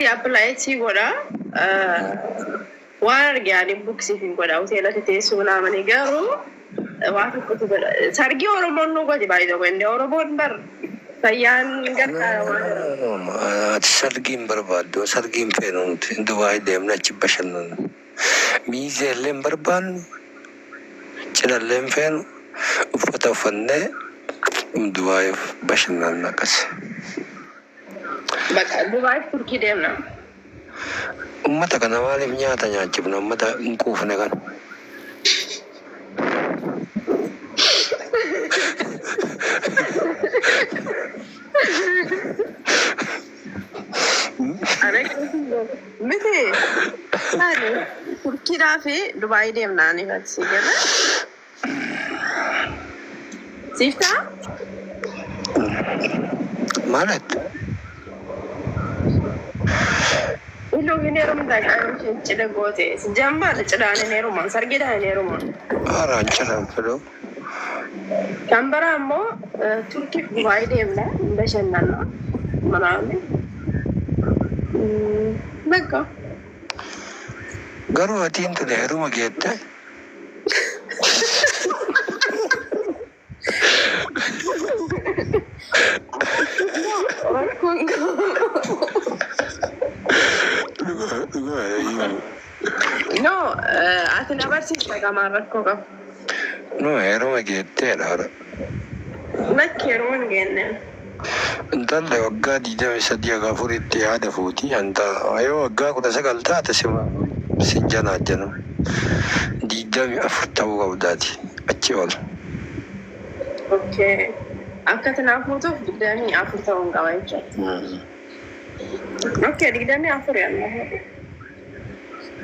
Apply godha. Waan arge ani book siif hin godha. Hoteelatti teessoo naamanii garuu waa tokkotu godha. Sargii Oromoon nu godhi baay'ee tokko inni Oromoon bar fayyaan gargaara waan jedhamu. Ati sargii hin barbaaddu, sargii hin feenu nuti. Dubaay deemna, achi bashannanna. Miizee illee hin barbaannu, cidha illee hin feenu, uffata uffannee Dubaay bashannanna akkas. Bakka Dubaay Turkii deemna. Ummata kana maaliif nyaata nyaachifna, ummata hin quufne kana? Ana miti. Ani Turkiidhaa fi Dubaay deemna ani si gala. Siif ta'a? Maalet? Iluu hin heerumtaa qaama isheen cidha goote. Jammaal cidhaan hin heeruman, sargiidhaan hin heeruman. Haaraan cidhaan fedhu. Kan biraa immoo Turkiif Dubaay deemna, hin bashannanna. Manaame. Bakka. Garuu atiin tun heeruma geette. Rakkoon qabu. Dhugaa dhugaa. No, ati na barsiista qamaan rakkoo qabu. No, heeruma geetteedha. Lakki, heeruma hin geenne. Intalli waggaa 23 haga afuritti yaada fuuti. Anta yoo waggaa 19 taate sima sin janaajjanu. 24 ta'uu qabdaati achi ol. Okay. Akka tanaaf fuutuuf 24 ta'uu hin qaba jechuudha. Okay, 24 yaadna.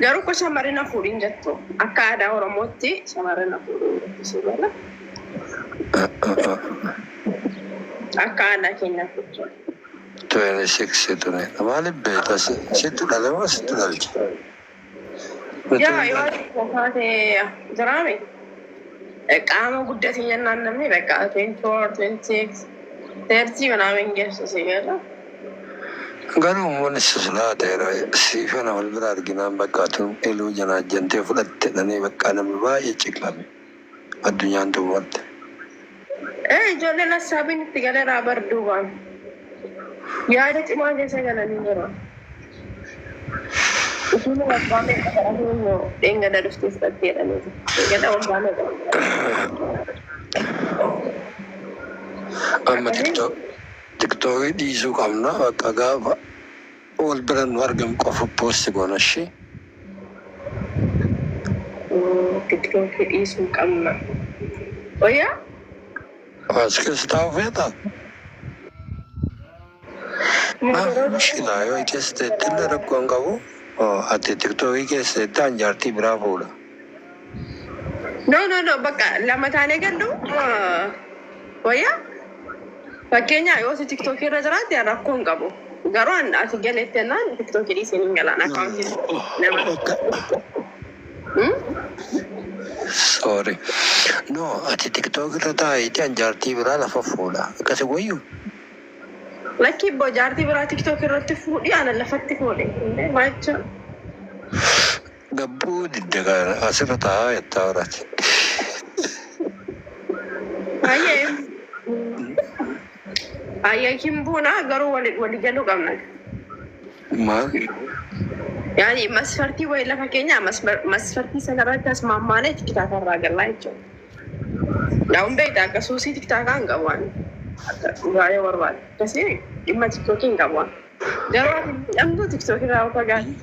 Garuu ko shamarri na fuudhin jettu. Akka aadaa Oromootti shamarri na fuudhin jettu si gala. Akka aadaa keenyaatti jechuudha. 26 tuni. Maaliif beekta? Sittu dhale moo sittu dhalche? Yaa, yoo ati taate jiraame qaama guddatee jennaan namni bakka 24, 26, 30 manaamin geessu si gala. Garuu uummanni sislaa ta'eera. Siifana wal bira arginaan bakka tun eluu janaajjantee fudhatte dhanii bakka namni baay'ee ciqlame. Addunyaan xumurte. Ijoolleen hassaabiin itti galeeraa bar duubaan. Yaada cimaa keessa galanii jiru. Utuun waggaa meeqa kadhatee immoo dheengadda dhuftee fudhattee jedhaniitu. Dheengadda waggaa meeqa? Amma TikTokii dhiisuu qabna. Bakka gaafa wal bira nu argam qofa post goona ishee. TikTokii dhiisuu qabna. Wayyaa? As keessa taa'u feetaa? Mushkilaa yoo keessa teettillee rakkoo hin qabu. Ati TikTokii keessa teettee an jaartii biraa fuudha. No, no, no, bakka lama taanee gallu wayyaa? Fakkeenyaa yoo si TikTokii irra jiraatte rakkoo hin qabu. Garuu an ati galetti jennaan TikTokii dhiisee hin galaan accountii nama. Sorry. No, ati TikTok irra taa'iitii an jaartii biraa lafa fuudha. Akkasi wayyu? Lakki ibboo, jaartii biraa TikTok irratti fuudhii ana lafatti fuudhe. Maal jechuun? Gabbuu didde kana asirra taa'aa jettaa horaati. Baay'ee. Baay'ee hin buuna, garuu wali galuu qabna. Maal? Yaani masfartii wayii lafa keenya masfartii sanarratti as maammaanee TikTok irraa gallaa jechuudha. Yaa'uun beektaa akka suusii TikTokaa hin qabu ani. Akka dhugaa yoo barbaade. Akkasii dhimma TikTokii hin qabu ani. Garuu ati miidhamtuu TikTokii irraa fagaate.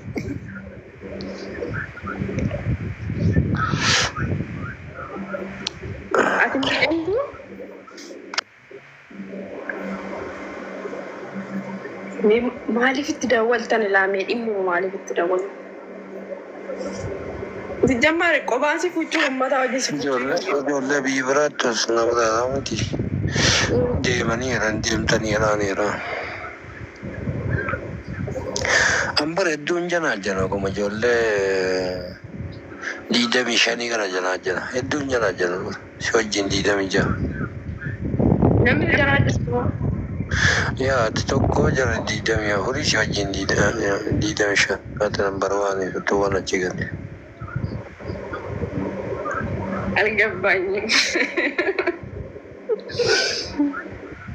Ati miidhamtuu? Mee maaliif itti dawwaltan ilaa, mee dhimma maaliif itti dawwaltan? Jajjammaar qophaan si fuuchuu uummata hojii si fuuchuu. Ijoollee biyya biraatti as nama taa'aa miti. Deemaniira, deemtaniiraaniira. An bara hedduun janaa jana akkuma ijoollee 25 kana janaa jana. Hedduun janaa jana si wajjin 26. Namni janaa jirtu. Yaa ati tokko jara 24 si wajjin 25 ati number one utuu waan achi galte. Algabbaanyim.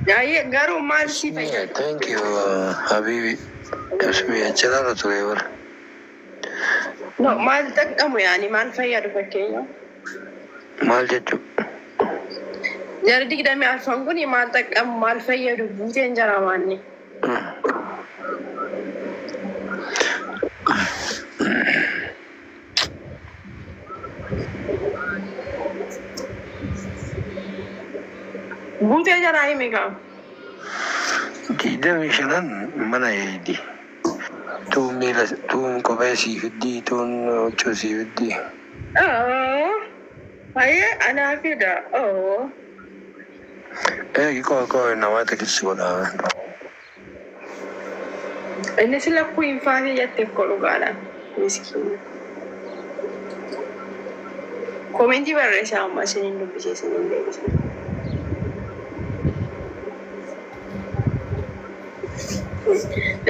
Yaa'ii garuu maal si Yeah, fayyada? thank you, Habibi. Ismi achirra ture bara. No, maal xaqqamu yaani maal fayyadu fakkeenyaaf? Maal jechuun? Jara 24 kun maal xaqqamu maal fayyadu buuteen jara maanni? Buutee jaraa himi gaa. 25n mana eeydi. Tuun miila tuun kophee sii fiddii tuun huccuu sii fiddii. Hayyee anaa fida. Oh. Eegi koo koo namoota keessi godhaa. Inni sila kuin faanii jette koo dhugaadha. Miskiina. Komentii barreessaa amma isiniin dubbisee isiniin deebisa.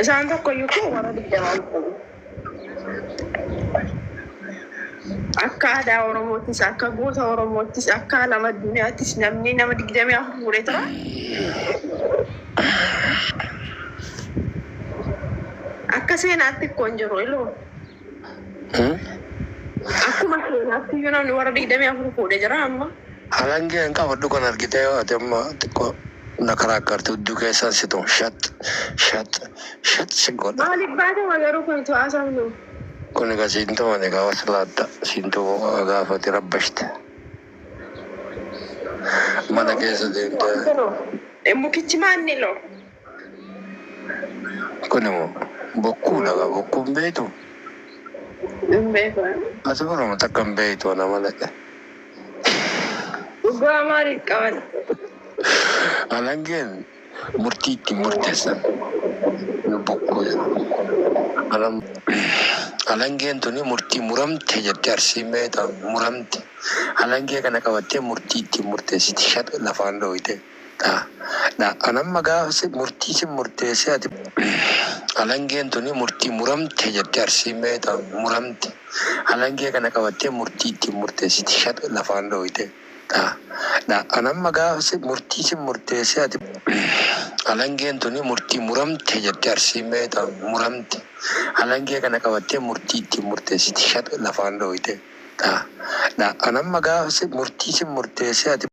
Isaan tokko iyyuu kun warra 20 qabu. Akka aadaa Oromoottis, akka goota Oromoottis, akka nama addunyaattis namni nama 24 fuudhee tura. Akka seenaatti ikkoo hin jiru iluu. Akkuma seenaatti iyyuu namni warra 24 fuudhee jira amma. Halangee hin qabadhu kan argitee yoo ati amma xiqqoo na karaa akkarti hudduu keessaan si tumu shat shat shat si godha. Maaliif baatama garuu kun to'asamnu? Kun egaa siin tuman egaa waslaatta siin tumu gaafati rabbashte. Mana keessa deemtee. Mukichi maanni loo? Kun immoo bokkuudha gaa bokkuun beektu. Hin beeku. Ati baruma takka hin beektu ana malee. Dhugaa maaliif qaban? Alangeen murtii ittiin murteessan bokkuu jedhu. Alangeen tuni murtii muramte jettee Arsiin beektaa muramte. Alangee kana qabattee murtii ittiin murteessiti shat lafaan dhooyte. Dha dha anamma gaafa si murtii si murteessee ati alangeen tuni murtii muramte jettee Arsiin beektaa muramte. Alangee kana qabattee murtii ittiin murteessiti shat lafaan dhooyte. Dha dha anamma gaafa si murtii si murteessee ati alangeen tuni murtii muramte jettee Arsiin beektaa muramte. Alangee kana qabattee murtii ittiin murteessiti shat lafaan dhooyte. Dha dha anamma gaafa si murtii si murteessee ati.